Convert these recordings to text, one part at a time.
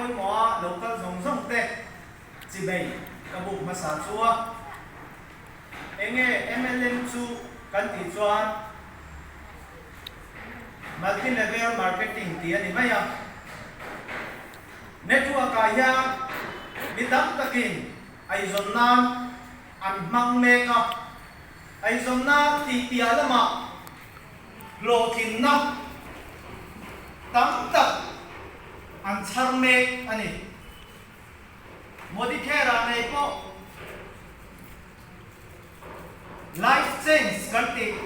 pawimawha lo kal zawng zawng te chibei ka buk hmasa chu a. Enge MLM chu kan tih chuan Multi Level Marketing tih a ni mai a. Network ah hian mi tam takin eizawn nan an hmang mek a. Eizawnna tih piah lamah hlawhtlinna tam tak an chhar mek a ni. Modicare-ah ngei pawh life change kan tih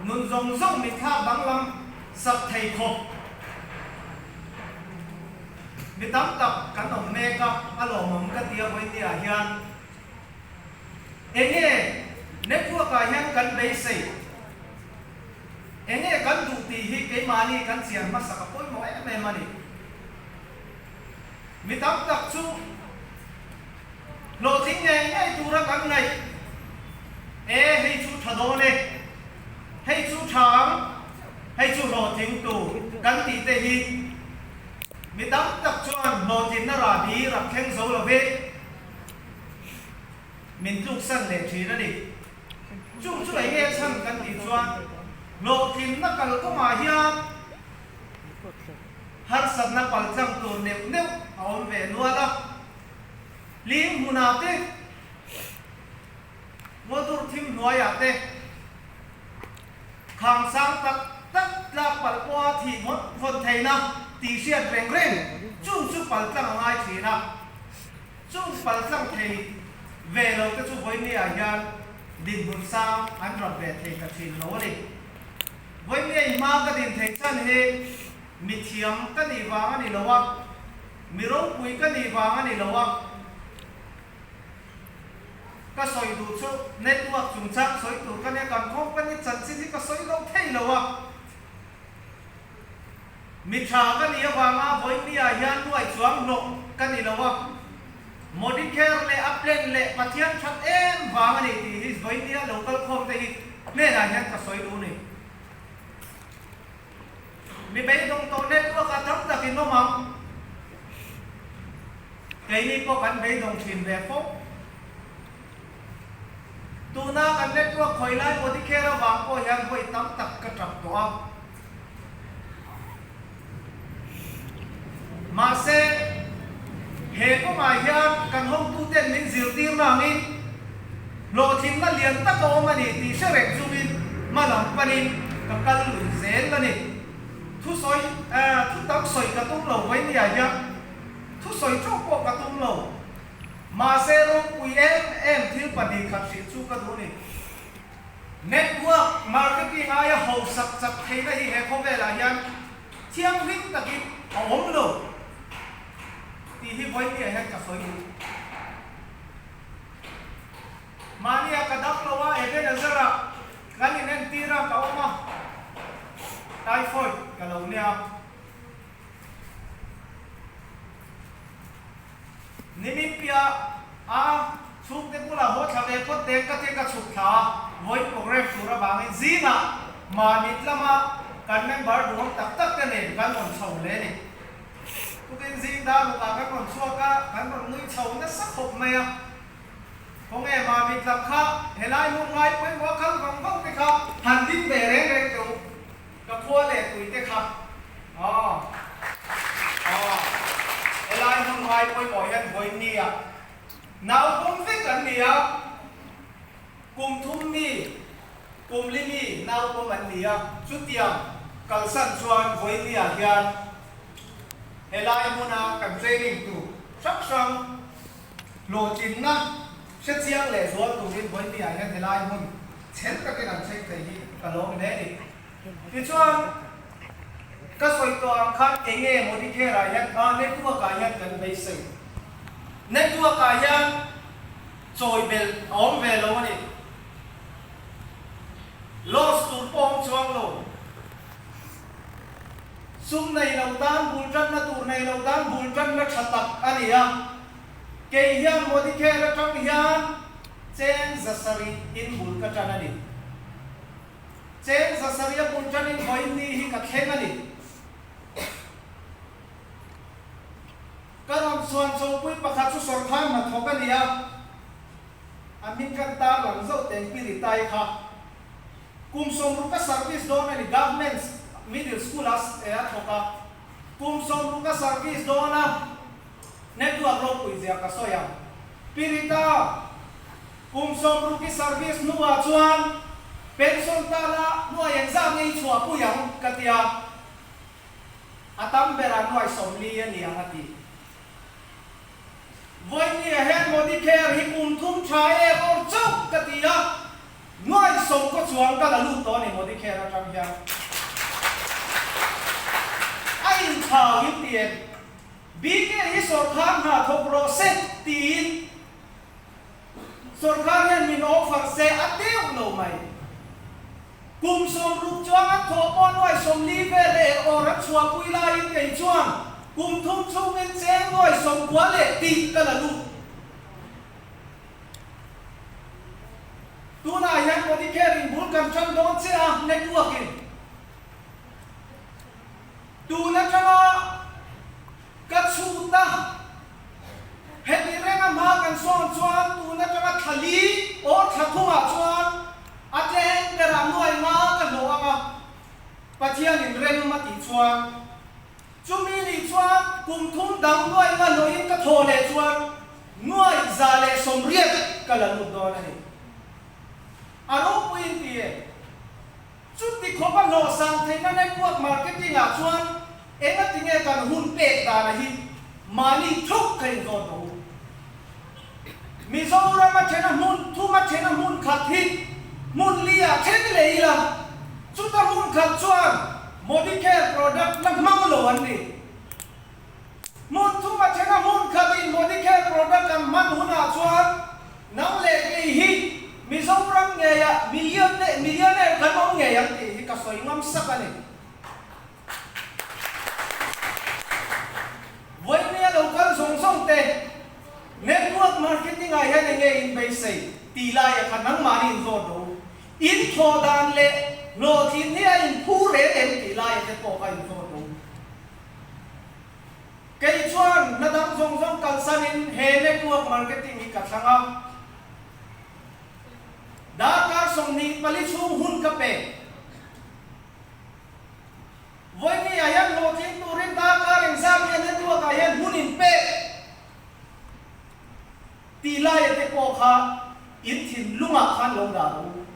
nun zawng zawng mitthla danglam sak thei khawp mi tam tak kan awm mek a, a lawmawm ka ti a vawinia hian. Enge network-ah hian kan beisei? Enge kan duh tih hi keimahni kan chian hmasak a pawimawh em em a ni. Mi tam tak chu hlawhtling ngei ngei tura kan ngaih, E, hei chu tha dawn e, hei chu tha ang, hei chu hlawhtling tur kan tih te hi mi tam tak chuan hlawhtlinna rahbi rak thleng zo lo ve. Min tluksan leh thin a ni. Chung chu eng nge chhan kan tih chuan hlawhtlinna kalkawngah hian harsatna paltlang tur neuh neuh a awm ve nual a. Hlim hmunah te, ngawdur thim hnuaiah te, khang sang tak tak tlak palh pawha thih vawn vawn theihna tih hriat reng reng chung chu paltlang a ngai thin a. Chung paltlang thei ve lo te chu Vawinia hian dinhmun sang an rap ve thei ta thin lo a ni. Vawinia i hma ka din theih chhan hi mi thiam ka nih vang a ni lo a, mi ropui ka nih vang a ni lo a. Ka sawi duh chu network chungchang sawi tur ka nia, kan company chanchin hi ka sawi lo thei lo a. Mi tha ka nih avanga Vawinia hian nuai chuang hlawh ka ni lo a, Modicare leh a plan leh Pathian that em vang a ni tih hi Vawinia lo kal khawm te hi hnenah hian ka sawi duh ni. Mi beidawng tawh network ah tam tak in awm ang. Keini pawh kan beidawng thin ve fo. Tuna kan network khawi lai Modicare avang pawh hian vawi tam tak ka tap tawh a. Mahse, he kawngah hian kan hotuten min zirtir nangin hlawhtlinna lian tak a awm a ni tih hre reng chungin hma lam panin ka kal lui zel a ni. Thusawi, thu tam sawi ka tum lo vawinia hian thusawi teuh pawh ka tum lo. Mahse, ropui em em thil 2 khat hrih chu ka duh a ni. Network marketing aia hausak chak theihna hi he khawvelah hian thianghlim takin a awm lo tih hi vawinia hian ka sawi duh. Mahnia ka dam lo a, Ebenezer-ah kan inentir a, ka awm a, typhoid ka lo nia. Nimin piah a chhungte bulah haw thla ve phawt teh ka tia ka chhuk thla a, vawiin program tur avangin zingah mahni tlama kan member duhawm tak tak te nen kan rawn chho hle ni. Tukin zing dar rukah kan rawn chhuak a, kan rawn nui chho nasa khawp mai a. Khawnge mahni tlam kha helai hmun ngai pawimawh a kal vang vang te kha han ding ve reng reng teh u. Ka khua leh tui te kha aw aw helai hmun ngai pawimawh hian vawiin ah nau pawm vek an ni a, kum thum mi kum li mi nau pawm an ni a, chutiang kalsan chuan vawiin ah hian helai hmuna kan training tur hrang hrang hlawhtlinna hrechiang leh zual turin vawiin ah hian helai hmun chhel takin an thleng thei hi ka lawm hle a ni. Tichuan, ka sawi tawh ang khan eng nge Modicare ah hian ah network ah hian kan beisei. Network ah hian chawi belh a awm ve lo a ni. Loss tur pawh awm chuang lo. Sum nei lo tan bul tanna tur nei lo tan bul tanna tha tak a ni a. Kei hian Modicare atang hian cheng 700 in bul ka tan a ni. Cheng 700 a bul tanin vawiin ni hi ka thleng a ni. suan chhopui pakhat chu sawrkhar hnathawk a ni a, a hming kan tarlang zauh teng pi Ritai kha. Kum 60 a service dawn a ni, Government Middle School a a thawk a. Kum 60 a service dawn a, network ropui zia ka sawi ang. Pi Rita, kum 60 i service hnuah chuan pension tana nuai engzat nge i chhuahpui ang ka ti a. A tam berah nuai 40 a ni ang a ti. Vawinia hian Modicare hi kum thum tha em awr chauh ka ti a, nuai sawm kaw chuang ka la lut tawh a ni Modicare atang hian. A inthau in ti em? BK hi sawrkhar hna thawk rawh se tiin sawrkhar hian min offer se a deuh lo mai. Kum 60 chuang an thawh pawh nuai 40 vel leh awr an chhuahpui laiin kei chuan kum thum chhungin cheng nuai 90 leh tih ka la lut. Tunah hian Modicare in bul kan tan dawn che a, network in. Tun atanga ka chhut a, heti renga hma kan sawn chuan tun atanga thla li or thla thumah chuan a tleng berah nuai nga ka hlawh ang a, Pathianin rem a tih chuan. Chumi nih chuan kum thum dang nuai nga hlawhin ka thaw leh chuan nuai 180 ka la lut dawn a ni. A ropuiin ti e. Chuti khawpa hlawhsang theihna network marketing ah chuan engati nge kan hun pek dana hi mahni thuk kha in zawt rawh u. Mizoram a thena hmun thum a thena hmun khat hi hmun li ah then leh ila, chuta hmun khat chuan Modicare product la hmang lo an ni. Hmun thum a thena hmun khat in Modicare product an hman hunah chuan Nang leh kei hi Mizoram ngeiah millionaire millionaire kan awm ngei ang tih hi ka sawi ngam sak a ni. Vawinia lo kal zawng zawng te network marketing ah hian enge in beisei tih laia kha nangmahni in zawt rawh u. In thawh dan leh hlawhtlin hi a inphu reng em tih laia te pawh kha in zawt rawh u. Kei chuan hna dang zawng zawng kalsanin he network marketing hi ka thlang a. Darkar 24 chhung hun ka pe. Vawiini ah hian hlawhtling turin darkar engzat nge network ah hian hun in pek tih laia te pawh kha in thinlungah khan lo dah rawh u.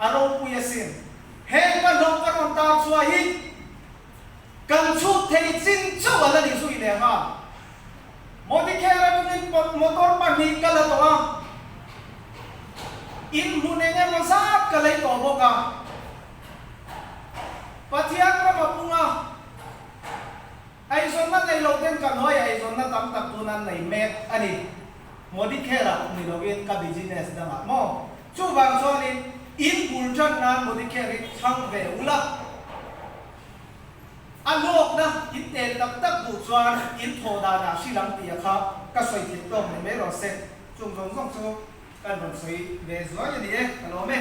A ropui asin. Heng ka hlawh ka rawn tar chhuah hi kan chhut thei chin chauh a la ni zui leh ang a. Modicare atangin motor pahnih ka la tawh a, in hmun eng emaw zat ka lei tawh bawk a. Pathian ram a pung a, eizawnna nei lo ten ka hnuaiah eizawnna tam tak tun an nei mek a ni. Modicare ah ni lovin ka business dangah maw? Chuvang chuanin in bul tan nan Modicare hi thlang ve ula, a hlawkna in tel tak tak duh chuan in thawh danah hrilh ang tih a kha ka sawi theih tawk ni mai rawh se. Chung zawng zawng chu kan rawn sawi ve zuai a ni e, ka lawm e.